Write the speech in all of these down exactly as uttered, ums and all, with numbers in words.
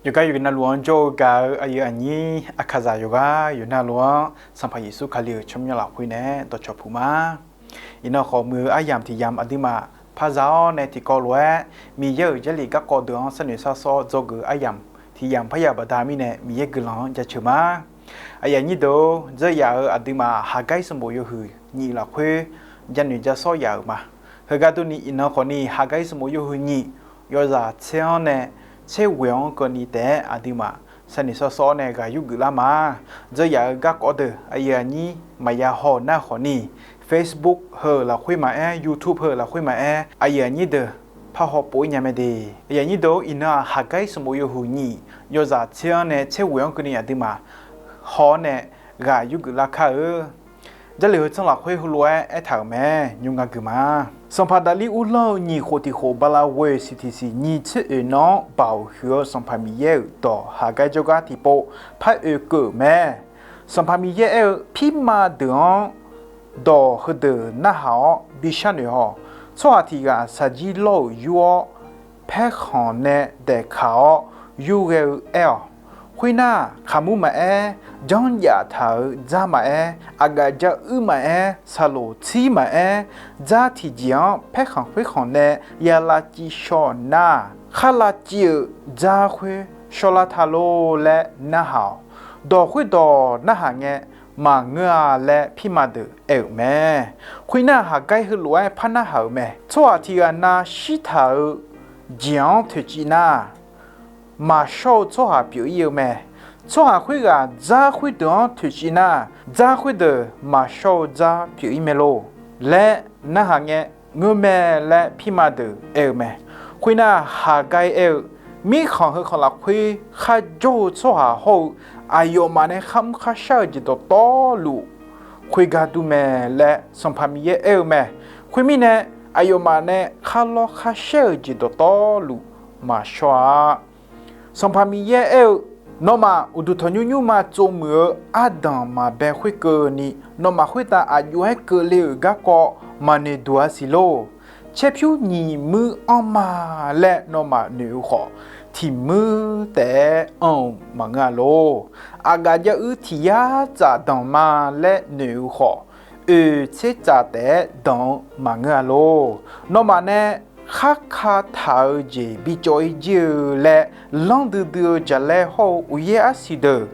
Yawqgar yawqnavluf-anr jawr-eu gaq-eu aqyuif aqnyir Aqkaqzaq yawqghaq yawqnavluf-anr Sanqpaq Yeqsur Kali-euq tsawrmyanr lafkhoer nae dawqcawq puq ma. Iqnan khawf muiq-eu aryamq tiq yamq aqduimaf par za-awr nae tiqkawv lof-aer Miqyaer-euq Jarlif garkawv deuq-anr sharnoeq sharsawr dzawgeuf-eu aryamq tiq yamq parya baqda mirnae Miqyaer guiqlanq-anr jaceuq ma. Aqyuif aqnyir deuq-or, dzeur yaf-euq aqduimaf Haqgar-ir sanqbof yawhuiq nyiq lafkhoer janoeq jasawr yaf-euq ma. Heugar durni iqnan khawfni Haqgar-ir sanqbof yawhuiq nyiq yawzaq tser-anr nae tser ghoeq-anr keuvni taef-aer aqduimaf sharnoeq sharsawr-awr nae ghaq yurgeuf lar ma. Dzeur yaf-euq garkawv deuq aqyuif aqnyir maqya haw-euq nar khawfni, Facebook heu-euq lafkhoer maqaer, YouTube heu-euq lafkhoer maqaer, aqyuif aqnyir deuq parhaw pov-ir nya mae de. Aqyuif aqnyir deuq-or, iqnan-aq Haqgar-ir sanqbof yawhuiq nyiq yawzaq tser-anr nae tser ghoeq-anr keuvni aqduimaf haw-awr nae ghaq yurgeuf lar kar-eu Jarlif heu tsanr lafkhoer heulof-aer aertaq-euq mae. Nymr nga geuf ma. Sanqpaq Daqlir uvlanr-eu nyiq khof tiq khof bala ghoe siq tiq siq nyiq tser oeq nan-anr Baoq huiq-eu Sanqpaq Miqyaer-euq dawq Haqgar jawrgar tiqpov par oekeuv-euq mae. Sanqpaq Miqyaer aer-eu, Pirma deuq-anr dawq heudeuq narhaq-awr bi sharnoeq haw. Tsawrhaq tiq ghaq shaqjir lawr-euq yur-awr, paerkhanq nae daeqkaq-awr yurghae-eu aer-awq. Khoernar, khaqmur maqaer, janrjaftaq-euq dzar maqaer, aqgaf jaruir maqaer, saqloq tsir maqaer, dzar tiqjeq-anr paerkhanq khoerkhanq nae ya lavciv shaw nar, khar lavciv-euq dzar khoer shawrlar ta lor laer narhaq-awq. Dawq khoerdawq narhaq ngae maqngeur-a laer pirma deuq aer-euq mae. Khoernar, Haqgar-ir heulof-aer par narhaq-euq mae. Tsawrhaq tiq ghaq na shirtaq-euq jeq-anr toeqciv nar, maqshawr-eu tsawrhaq pyeuf-ir-eu mae. Tsawrhaq khoerghaq dzar khoerdeuq-anr toeqciv nar, dzar khoerdeuq maqshawr-eu dzar pyeuf-ir mae lor laer narhaq ngae, ngeurmae laer pirma deuq aer-eu mae. Khoernar, Haqgar-ir aer-eu, mirkhanq heukhanq lafkhoer kharjawr-eu tsawrhaq hawr-eu aqyawfmaf nae kharmr kharshar-eu jeq dawqtawvluf khoergar dur mae laer Sanqpaq Miqyaer aer-eu mae. Khoermirnae, aqyawfmaf nae kharlawr kharshaer-euq jeq dawqtawvluf maqshawr-a. Sanqpaq Miqyaer aer-eu, Nawmaf uqduq tanqnymr nymrma tsovmuiq-eu ardanq maqbae khoerkeuvni, nawmaf khoertav aq jov-aer keuvle-euq garkawv maqnoeq duq-a siq lor. Caerpyur nyiq muir anrma laer nawmaf noeq-eu khawf, tiq muir taef-aer anr-eu maqngeur-a lor. Aqgaf jaruir tiq yar tsaf danq ma laer noeq-eu khawf, oeq tser tsaf taef-aer danq-eu maqngeur-a lor. Nawmaf nae kharka taq-eu jeq bicawv-ir jir-eu laer lanr duidui-eu jaqlaer hawr-eu uqyaer arsiq deuq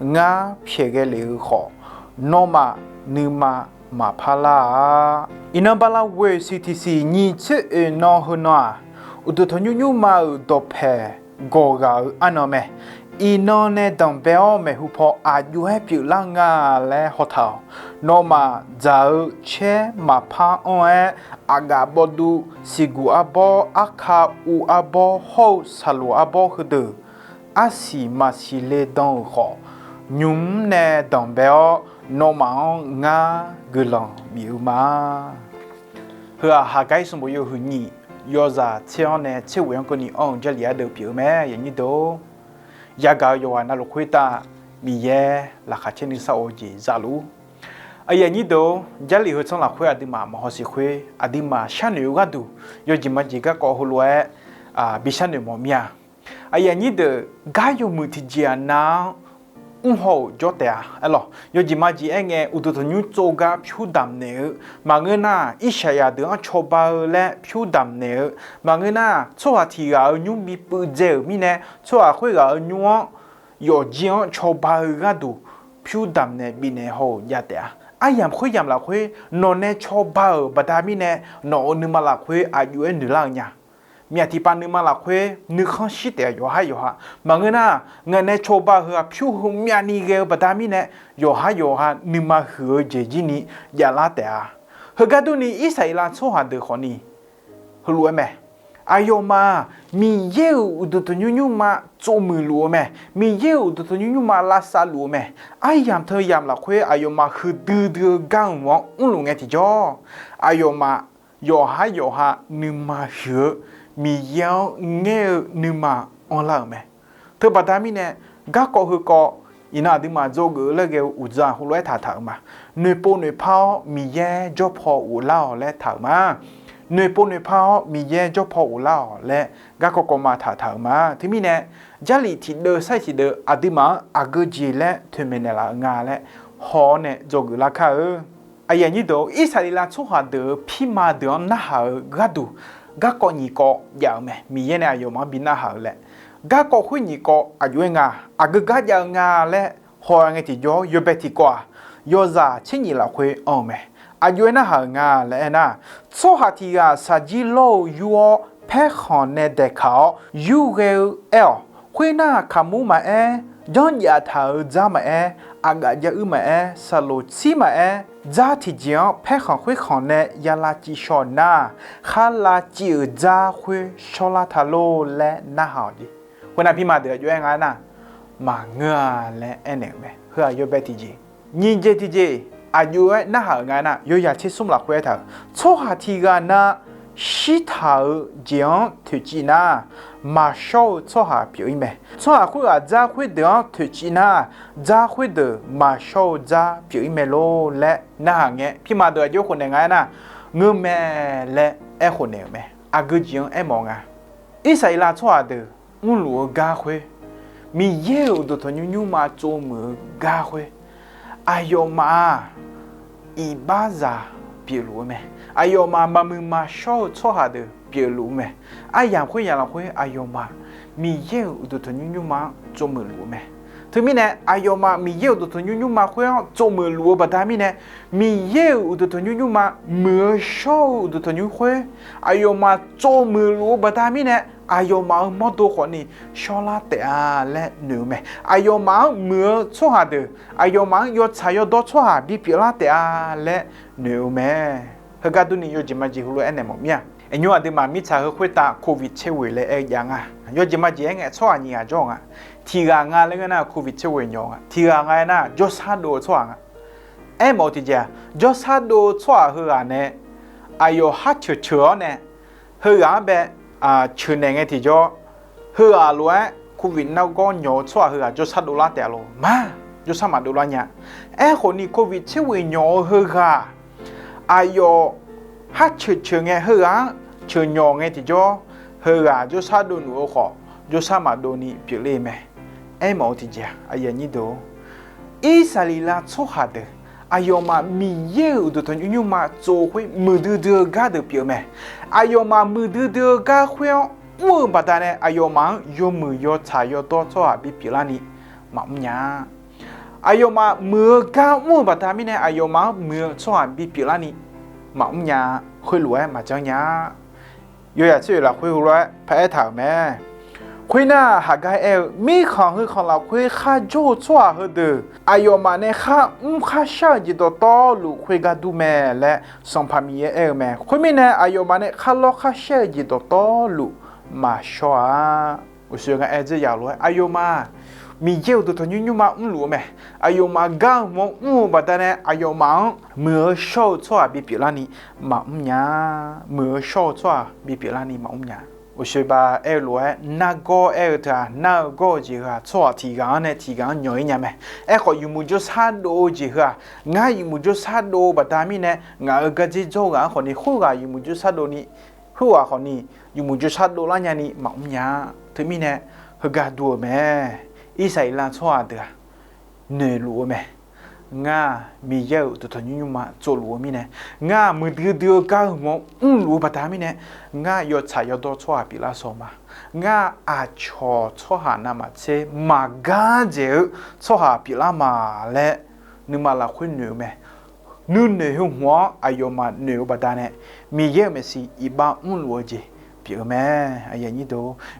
ngar pyaeqghae lef-eu khawf, nawmaf nuima maqpar lar-a. Iqnan bala ghoe siq tiq siq nyiq tser oeq nan heu nan-aq, uqduq tanqnymr nymrma-euq dawqpaeq gawq ghaq-eu arnan mae. Iqnan nae danqbae-awr maeqhu paw aq jov-aer pyeuflar nga laer hawtaq-awq. Nawmaf dzaq-eu caer maqpar anr-aer, aqgaf bawduv siqguq arbawr, arka uv arbawr hawr-eu saqloq arbawr heudeuq arsiq maqsiq le dan-euq khawf, nymq mr nae danqbae-awr nawmaf-anr ngar guiqlanq bif-eu ma. Heu-aq, Haqgar-ir sanqbof yawhuiq nyiq yawzaq tser-anr nae tser ghoeq-anr keuvni anr-eu Jarlif ardeuv pyeuf-eu mae. Aqyuif aqnyir deuq-or, yagaq-eu yawqghaq navluf khoertav Miqyaer laqkhaq caer nuisar of-eu jeq za luf-ur. Aqyuif aqnyir deuq-or, Jarlif heu tsanr lafkhoer aqduimaf maqhaw siq khoer, aqduimaf sharnoeq-eu gharduq yawjeq majeq garkawv heulof-aer bi sharnoeq mawf mir-a. Aqyuif aqnyir deuq, gar yawmuiq tiqjeq-aq nav-anr mrhaw-euq jawr taef-a. Aerlawq, yawjeq majeq aer ngae, uqduq tanqnymr tsov gar pyur damq naeq-eu maqngeur nar, Irsaqyaq deuq-anr cawba-eu laer pyur damq naeq-eu maqngeur nar, tsawrhaq tiq ghaq-euq nymr bi puiv dzae-euq mirnae, tsawrhaq khoerghaq-euq nymr-anr yawfjir-anr cawba-eu gharduq pyur damq naeq bifnaeq haw-euq jav taef-a. Aryamq khoeryamq lafkhoer nawq nae cawba-euq baqda mirnae, nawq-euq nuima lafkhoer aq jov-aer noeq lar-eu nya. Myaq tiqpav nuima lafkhoer nuikhanr shir taef-a yawqhar yawqha. Maqngeur nar, ngaq nae cawba heu-aq pyur heu myavni ghae-eu baqda mirnae, yawqhar yawqha nuima huiq-eu jeq jir ni javlar taef-a. Heugar durni, Irsaqleqlav tsawrhaq deuq khawfni heulof-aer mae. Aqyawfmaf-aq, Miqyaer-euq uqduq tanqnymr nymrma tsovmuiq luf-eu mae. Miqyaer-euq uqduq tanqnymr nymrma lavsav luf-eu mae. Aryamq teu yamq lafkhoer aqyawfmaf huiqdui dui-eu gar-euq-anr mrluf ngae tiqjawr, aqyawfmaf yawqhar yawqha nuima huiq-eu, Miqyaer-anr ngaer-eu nuima anrlar-euq mae. Teubaqda mirnae, garkawv heukawv iqnan aqduimaf dzawgeuf-eu laer ghae-eu uqdzan heulof-aer taqtaq-euq ma. Noeqpov noeqpar-awr Miqyaer jawrpaw ghoflar-awq laer taq-euq ma. noeqpov noeqpar-awr Miqyaer jawrpaw ghoflar-awq laer garkawv kawv ma taq taq-euq ma. Teumirnae, Jarlif tiqdeuv sar-iq tiqdeuv aqduimaf-anr aqgeu jeq laer toeqmaeq naeqlaf-eu nga laer haw-awr nae dzawgeuf lar kar-eu. Aqyuif aqnyir deuq-or, Irsaqleqlav tsawrhaq deuq-euq pirma deuq-anr narhaq-eu gharduq garkawv nyiq kawv jav-euq mae. Miqyaer nae aqyawfmaf-anr bi narhaq-eu laer garkawv khoer nyiq kawv aqjox-aer nga, aqgeu gar jav-eu nga laer haw-a ngae tiqjawr, yawbae tiqkawv-aq, yawzaq tser nyif lafkhoer anr-eu mae. Aqjox-aer narhaq-euq nga laer aernar, tsawrhaq tiq ghaq shaqjir lawr-eu yur-awr paerkhanq nae daeqkaq-awr yurghae-eu aer-awq. Khoernar, kaqmur maqaer, janrjav taq-euq dzar maqaer, aqgaf jav uir maqaer, saqloq tsir maqaer, dzar tiqjeq-anr paerkhanq khoerkhanq nae ya lavciv shaw nar, khar lavciv-euq dzar khoer shawrlar ta lor laer narhaq-awq jeq. Khoernar, pirma deuq aqjox-aer nga aernar, maqngeur-a laer aernaeq-euq mae. Heu-aq yawbae tiqjeq. Nyiq jeq tiqjeq aqjox-aer narhaq-euq nga aernar, yawzaq tser smr lafkhoer aertaq-euq, tsawrhaq tiq ghaq na shirtaq-eu jeq-anr toeqciv nar, maqshawr-eu tsawrhaq pyeuf-ir mae. Tsawrhaq khoerghaq dzar khoerdeuq-anr toeqciv nar, dzar khoerdeuq maqshawr-eu dzar pyeuf-ir mae lor laer narhaq ngae, pirma deuq aqjox-aer khofnaeq nga aernar, ngeurmae laer aerkhofnaeq-euq mae. Aqgeu jeq-anr aermawf nga. Irsaqleqlav tsawrhaq deuq mrluf-eu gar khoer, Miqyaer-euq uqduq tanqnymr nymrma tsovmuiq-eu gar khoer, aqyawfmaf-aq, iqbaxzaq pyeufluf-eu mae. Aqyawfmaf maqmuiq maqshawr-eu tsawrhaq deuq pyeufluf-eu mae. Aryamq khoeryamq lafkhoer aqyawfmaf Miqyaer-euq uqduq tanqnymr nymrma-anr tsovmuiq luf-eu mae. Teumirnae, aqyawfmaf Miqyaer-euq uqduq tanqnymr nymrma khoer-anr tsovmuiq luf-eu baqda mirnae, Miqyaer-euq uqduq tanqnymr nymrma muiq-eu shawr-eu uqduq tanqnymr khoer aqyawfmaf tsovmuiq luf-eu baqda mirnae, aqyawfmaf-euq mawrdo khawfni shawrlar taef-a laer noeq-eu mae. Aqyawfmaf-anr muiq-eu tsawrhaq deuq, aqyawfmaf-anr yawtsaq yawdawr tsawrhaq bipyeuf lar taef-a laer noeq-eu mae. Heugar durni yawjeq majeq heulof-aer aernaeq mawf mir-a. Aqnymr aqduimaf mirtsaq heu khoertav โควิด tser ghoeq laer aer-eu jav nga. Yawjeq majeq aer ngae tsawrhaq nyiq ghaq jawr-eu nga. Tiq ghaq nga laer ngeur nar โควิด tser ghoeq nyawq nga. Tiq ghaq nga aernar, jawrshar dov-eu tsawrhaq nga. Aermawf-eu tiqjeq-aq, jawrshar dov-eu tsawrhaq heughaq nae aqyawf har ceuq ceuq-awr nae, heughaq-anr bae ceuq naeq ngae tiqjawr, heughaq lof-aer โควิด nargawr nyawq-eu tsawrhaq heughaq jawrshar dovlar taef-a lor ma. Jawrshar maqdov lar nya. Aerkhawfni โควิด tser ghoeq nyawq-eu heughaq aqyawf har ceuq ceuq ngae heughaq-anr ceuq nyawq ngae tiqjawr, heughaq jawrshar dovluf-eu khawf, jawrshar maqdov ni pyeufler-eu mae. Aermawf-eu tiqjeq-aq, Irsaqleqlav tsawrhaq deuq aqyawfmaf Miqyaer-euq uqduq tanqnymr nymrma tsov khoer muiqdui dui-eu gar deuq pyeuf-eu mae. Aqyawfmaf muiqdui dui-eu gar khoer-anr mr-eu baqdanae aqyawfmaf-anr yawmuiq yawtsaq yawdawr tsawrhaq bipyeuf larni maqmr nya-a. Aqyawfmaf muiq-eu gar mr-eu baqda mirnae aqyawfmaf-anr muiq-eu tsawrhaq bipyeuf larni maqmr nya-a. Khoerlof-aer maqjanr nya-a. Yawzaq tser ghoeq lafkhoer heulof-aer paraer taq-euq mae. Khoernar, Haqgar aer-eu, mirkhanq heu khanq lafkhoer kharjawr-eu tsawrhaq heudeuq aqyawfmaf nae khar mr khar shar-eu jeq dawqtawvluf khoergar dur mae laer Sanqpaq Miqyaer aer-eu mae. Khoermirnae, aqyawfmaf nae khar lawr khar shaer-eu jeq dawqtawvluf maqshawr-a. Uqshoe ngar aer dzeur yaf lof-aer, aqyawfmaf Miqyaer uqduq tanqnymr nymrma mrluf-eu mae. Aqyawfmaf gar-eu hmq-anr mr-eu baqdanae aqyawfmaf-anr muiq-eu shawr-eu tsawrhaq bipyeuf larni maqmr nya-a. Muiq-eu shawr-eu tsawrhaq bipyeuf larni maqmr nya. Uqshoe ba aer-eu lof-aer, nargawr aer-eu teu-aq, nar-eu gawr-eu jeq heu-aq, tsawrhaq tiq ghaq-anr nae tiq ghaq-anr nyawq-ir nya mae. Aerkhawf, yawmuiq jawrshar dov-eu jeq heu-aq, ngar yawmuiq jawrshar dov-eu baqda mirnae, ngaq-euq gardzer dzawr-eu ghaq-anr khawfni khoerghaq yawmuiq jawrshar dovni, khoerghaq khawfni yawmuiq jawrshar dovlar nyani maqmr nya-a. Teumirnae, heugar dur-eu mae. Irsaqleqlav tsawrhaq deuq-aq, noeqluf-eu mae. Ngar-aq, Miqyaer-euq uqduq tanqnymr nymrma tsovluf-eu mirnae, ngar-aq, muiqdui dui-eu gar-eu hmq-anr mrluf-eu baqda mirnae, ngar yawtsaq yawdawr tsawrhaq pyeuflar saw ma. Ngar aqcawq tsawrhaq navmaqtser maqgar dzaeq-eu tsawrhaq pyeuflar ma laer, nuima lafkhoer noeq-eu mae. Nuinoeq heu hmq-anr aqyawfmaf noeq-eu baqdanae, Miqyaer-euq maeqshi iqbax mrluf-eu jeq pyeuf-eu mae.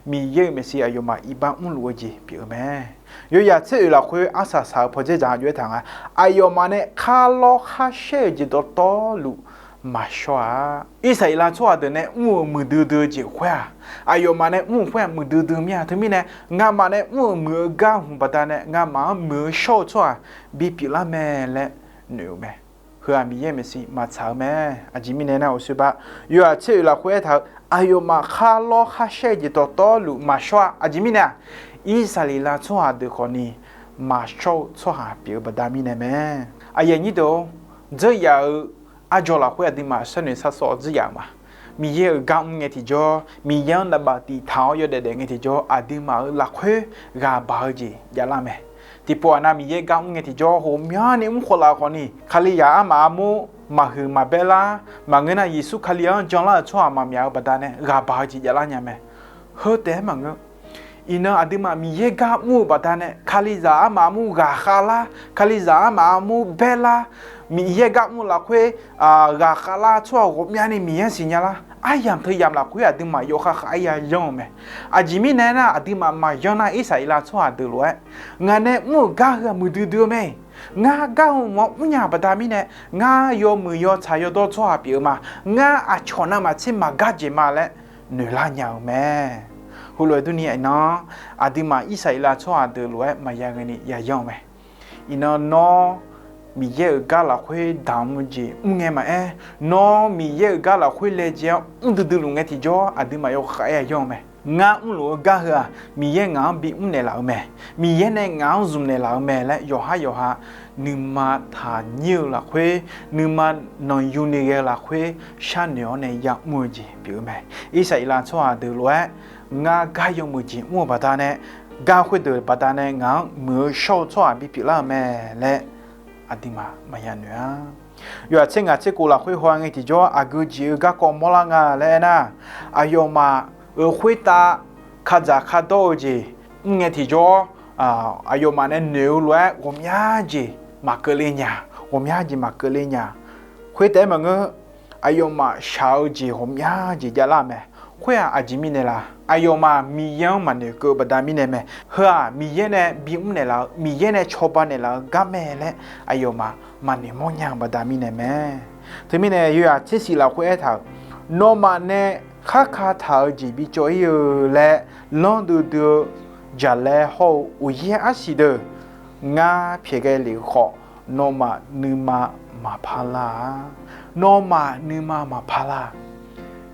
Miqyaer-euq maeqshi aqyawfmaf iqbax mrluf-eu jeq pyeuf-eu mae. Yawzaq tser oeq lafkhoer arsaq saq-eu pawdzer dzaq-anr jov-aer taq nga. Aqyawfmaf nae khar lawr khar shaer-eu jeq dawqtawvluf maqshawr-a. Irsaqleqlav tsawrhaq deuq nae mr-euq muiqdui dui-eu jeq khoer-aq, aqyawfmaf nae mr-euq khoer-aq muiqdui dui mir-a. Teumirnae, ngamaf nae mr-euq muiq-eu gar hmq baqdanae ngamaf-anr muiq-eu shawr-eu tsawrhaq bipyeuf lar mae laer noeq-eu mae. Heu-aq Miqyaer maeqshi maqtsaq-eu mae. Aqjeq mirnae nar, uqshoe ba yawzaq tser oeq lafkhoer aertaq-eu, aqyawfmaf khar lawr khar shaer-eu jeq dawqtawvluf maqshawr-a. Aqjeq mirnae-aq, Irsaqleqlav tsawrhaq deuq khawfni maqshawr-eu tsawrhaq pyeuf-eu baqda mirnae mae. Aqyuif aqnyir deuq-or, dzeur yaf-eu arjawq lafkhoer aqduimaf sharnoeq sharsawv dzeur yaf-eu ma. Miqyaer-euq gar mr ngae tiqjawr, Miqyaer-anr navbaf tiq taq-awr yawdaef daef ngae tiqjawr, aqduimaf-euq lafkhoer ghaq baq-eu jeq javlar mae. Tiqpov-aq nav, Miqyaer gar mr ngae tiqjawr, ghawqmyani mr khawf laf khawfni, Kalizaq armaf armur maqhuiq maqbaer lar, maqngeur nar Yeqsur Kali-anr janlar-euq tsawrhaq maqmyaq-eu baqdanae ghaq baq-eu jeq javlar nya mae. Heu taef-aer maqngeur. Iqnan aqduimaf Miqyaer gar mr-eu baqdanae, Kalizaq armaf armur ghaqkhav lar, Kalizaq armaf armur baer lar, Miqyaer gar mr-eu lafkhoer ghaqkhav lar, tsawrhaq ghawqmyani Miqyaer-anr siqnya lar, aryamq teu yamq lafkhoer aqduimaf yawkhav khav-aer yayanr-eu mae. Aqjeq mirnae aernar, aqduimaf maqyanr nar, Irsaqleqlav tsawrhaq deuq lof-aer, ngaq nae mr-euq gar heu-aq muiqdui dui-eu mae. Ngar gar-eu mq-anr mrnya baqda mirnae, ngar yawmuiq yawtsaq yawdawr tsawrhaq pyeuf-eu ma. Ngar aqcawq navmaqtser maqgar jeq ma laer noeqlar nya-eu mae. Heulof-aer durni iqnan, aqduimaf Irsaqleqlav tsawrhaq deuq lof-aer maqya ghaeni yayanr-eu mae. Iqnan nawr Miqyaer-euq gar lafkhoer damq-eu jeq mr ngae maqaer, nawr Miqyaer-euq gar lafkhoer laejae-anr mr duidui luf ngae tiqjawr, aqduimaf yawkhav-aer yayanr-eu mae. Ngar mrluf-eu gar heu-aq, Miqyaer ngaq-anr bimr naeqlaf-eu mae. Miqyaer nae ngaq-anr zmq naeqlaf-eu mae laer yawqhar yawqha nuima taqnyir-eu lafkhoer, nuima nanqyu ni ghae-eu lafkhoer sharnoeq-awr nae yamr-eu jeq pyeuf-eu mae. Irsaqleqlav tsawrhaq deuq lof-aer, ngar gar yawmuiq jeq mr-eu baqdanae, gar khoerdeuq baqdanae ngaq-anr muiq-eu shawr-eu tsawrhaq bipyeuf lar-euq mae laer aqduimaf maqya noeq-a. Yawhaq tser ngaq tser kof lafkhoer haw ngae tiqjawr, aqgeu jeq-eu garkawv mawrlar nga laer aernar, aqyawfmaf-euq khoertav kadzaq kadawr-eu jeq mr ngae tiqjawr, aqyawfmaf nae noeq-eu lof-aer ghawqmya jeq maqkeuvle nya, ghawqmya jeq maqkeuvle nya. Khoertaef-aer maqngeur, aqyawfmaf shaq-eu jeq ghawqmya jeq javlar mae. Khoer-aq aqjeq mirnae la? Aqyawfmaf Miqyaer-anr maqnoeqkeuv-eu baqda mirnae mae. Heu-aq Miqyaer nae bimr naeqlaf-eu, Miqyaer nae cawba naeqlaf-eu gar mae laer aqyawfmaf maqnoeq mawrnya-eu baqda mirnae mae. Teumirnae yawhaq tser shif lafkhoer aertaq-euq, nawmaf nae kharka taq-eu jeq bicawv ir-eu laer lanr duidui-eu jaqlaer hawr-eu uqyaer arsiq deuq ngar pyaeqghae lef-eu khawf, nawmaf nuima maqpar lar-a. Nawmaf nuima maqpar lar-a.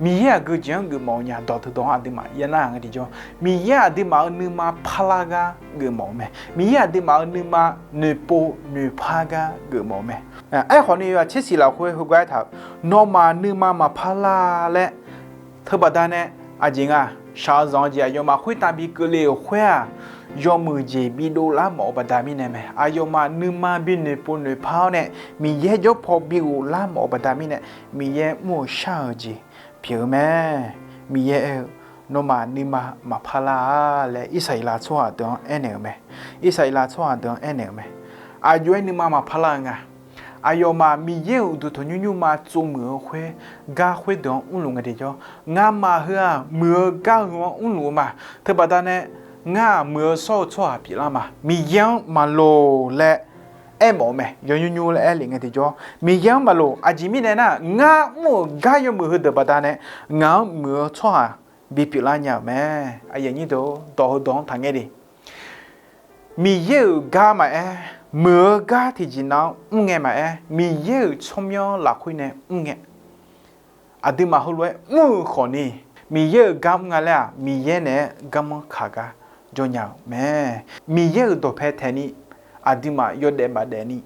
Miqyaer aqgeu jeq-anr geufmawf-eu nya dawq teudawq-anr aqduimaf yanar ngae tiqjawr, Miqyaer aqduimaf-euq nuima parlar gar geufmawf-eu mae. Miqyaer aqduimaf-euq nuima noeqpov noeqpar gar geufmawf-eu mae. Aerkhawf ni yawhaq tser shif lafkhoer heugar aertaq-euq, nawmaf nuima maqpar lar laer teubaqda nae, aqjeq nga, shaq-eu zanq-eu jeq aqyawfmaf khoertav bikeuvle-euq khoer-aq, yawmuiq jeq bidov lar mawf-eu baqda mirnae mae. Aqyawfmaf nuima bi noeqpov noeqpar-awr nae, Miqyaer jawrpaw bighof lar mawf-eu baqda mirnae, Miqyaer mr-eu shar-eu jeq pyeuf-eu mae. Miqyaer aer-eu, nawmaf nuima maqpar lar-a laer Irsaqleqlav tsawrhaq deuq-anr aernaeq-euq mae. Irsaqleqlav tsawrhaq deuq-anr aernaeq-euq mae. Aqjox-aer nuima maqpar lar-eu nga. Aqyawfmaf Miqyaer-euq uqduq tanqnymr nymrma tsovmuiq-eu khoer, gar khoerdeuq-anr mrluf ngae tiqjawr, ngamaf heu-aq muiq-eu gar heu-anr mrluf-eu ma. Teubaqda nae, ngar-aq muiq-eu shawr-eu tsawrhaq pyeuflar ma. Miqyaer-anr maqloq laer aermawf-eu mae. Yawnymr nymr laer aer lef ngae tiqjawr, Miqyaer-anr maqloq. Aqjeq mirnae nar, ngar mr-euq gar yawmuiq heudeuq baqda nae ngaq-anr muiq-eu tsawrhaq bipyeuf lar nya-euq mae. Aqyuif aqnyir deuq, dawq heudawq-anr taqngaer de. Miqyaer-euq gar maqaer, muiq-eu gar tiqjeq nav-anr mr ngae maqaer, Miqyaer-euq tsawrmyanr lafkhoer nae mr ngae, aqduimaf heulof-aer mr-euq khawfni, Miqyaer-euq gar mr nga laer-aq, Miqyaer naeq-aer garmanr kaq gar jawr nya-euq mae. Miqyaer-euq dawqpae taeqni, aqduimaf yawdaef maqdaef ni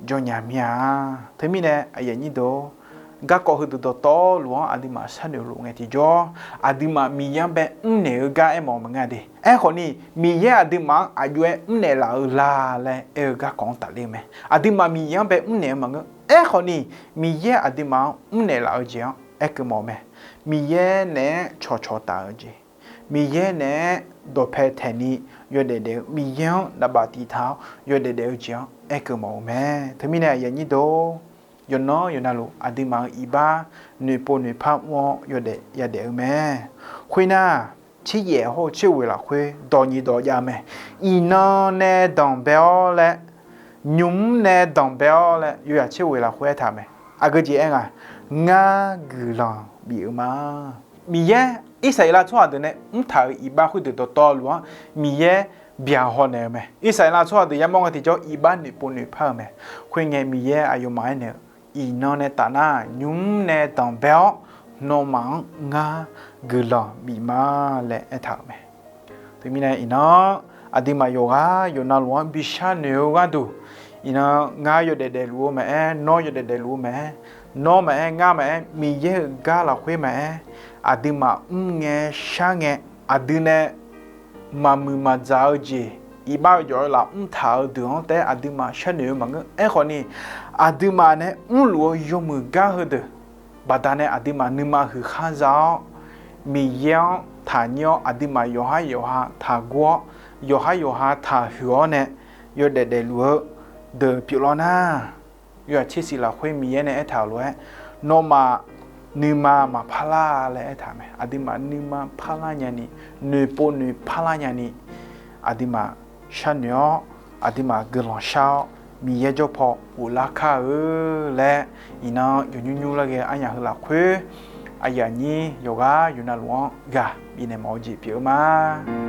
jawr nya mir-a. Teumirnae aqyuif aqnyir deuq, garkawv heudeuq dawqtawvluf-anr aqduimaf sharnoeq luf ngae tiqjawr, aqduimaf Miqyaer-anr bae mrnaeq-eu gar aermawf-eu maqngeur-a de. Aerkhawfni, Miqyaer aqduimaf-anr aqjox-aer mrnaeq laf-eu la laer aer-eu garkawv-anr tafler-eu mae. Aqduimaf Miqyaer-anr bae mrnaeq-eu maqngeur. Aerkhawfni, Miqyaer aqduimaf-anr mrnaeq laf-eu jeq-anr aerkeuv mawf-eu mae. Miqyaer naeq-aer cawqcawq taf-eu jeq, Miqyaer naeq-aer dawqpae taeqni yawdaef daef-eu, Miqyaer-anr navbaf tiq taq-awr yawdaef daef-eu jeq-anr aerkeuv mawf-eu mae. Teumirnae aqyuif aqnyir deuq, yawqnan yawqnavluf aqduimaf-euq iqbax noeqpov noeqpar mr-awr yawdaef yadaef-eu mae. Khoernar, tser yaef hawr-eu tser ghoeq lafkhoer dawq nyiq dawq jav-eu mae. Iqnan nae danqbae-awr laer, nymq mr nae danqbae-awr laer yawzaq tser ghoeq lafkhoer aertaq-euq mae. Aqgeu jeq aer nga, ngar guiqlanq bif-eu ma. Miqyaer Irsaqleqlav tsawrhaq deuq nae mrtaq-euq iqbax khoerdeuq dawqtawvluf-anr Miqyaer byaqhaw naeq-eu mae. Irsaqleqlav tsawrhaq deuq yamawr ngae tiqjawr iqbax noeqpov noeqpar-eu mae. Khoerngae Miqyaer aqyawfmaf aernaeq-eu, iqnan nae tafnar nymq mr nae danqbae-awr, nawmaf-anr ngar guiqlanq bif ma laer aertaq-euq mae. Teumirnae iqnan, aqduimaf yawqghaq yawqnavluf-anr bi sharnoeq-eu gharduq, iqnan ngar yawdaef daefluf-eu maqaer, nawr yawdaef daefluf-eu maqaer, Nawr maqaer, ngar maqaer, Miqyaer-euq gar lafkhoer maqaer, aqduimaf mr ngae shar ngae, aqdui nae maqmuiq maqdzaq-eu jeq, iqbax-eu jawf-eu lafmr taq-eu deuq-anr taef-aer aqduimaf sharnoeq-eu maqngeur. Aerkhawf ni, aqduimaf nae mrluf-eu yawmuiq gar heudeuq baqdanae aqduimaf nuima huiq khar za-awr, Miqyaer-anr taqnyir-awr, aqduimaf yawqhar yawqha taqguv-awr, yawqhar yawqha taqhuiq-awr nae yawdaef daefluf-eu deuq pyeuflar nar, yawhaq tser siq lafkhoer Miqyaer nae aertaq-euq lof-aer, nawmaf nuima maqpar lar laer aertaq mae. Aqduimaf nuima parlar nyani, noeqpov noeqpar lar nyani, aqduimaf sharnoeq-awr, aqduimaf guiqlanq shar-awr, Miqyaer jawr paw ghoflar kar-eu laer, iqnan yawnymr nymr lar ghae-eu aryaq heu lafkhoer, aqyuif aqnyir yawqghaq yawqnavluf-anr ghaq bifnaeq mawf-eu jeq pyeuf-eu ma.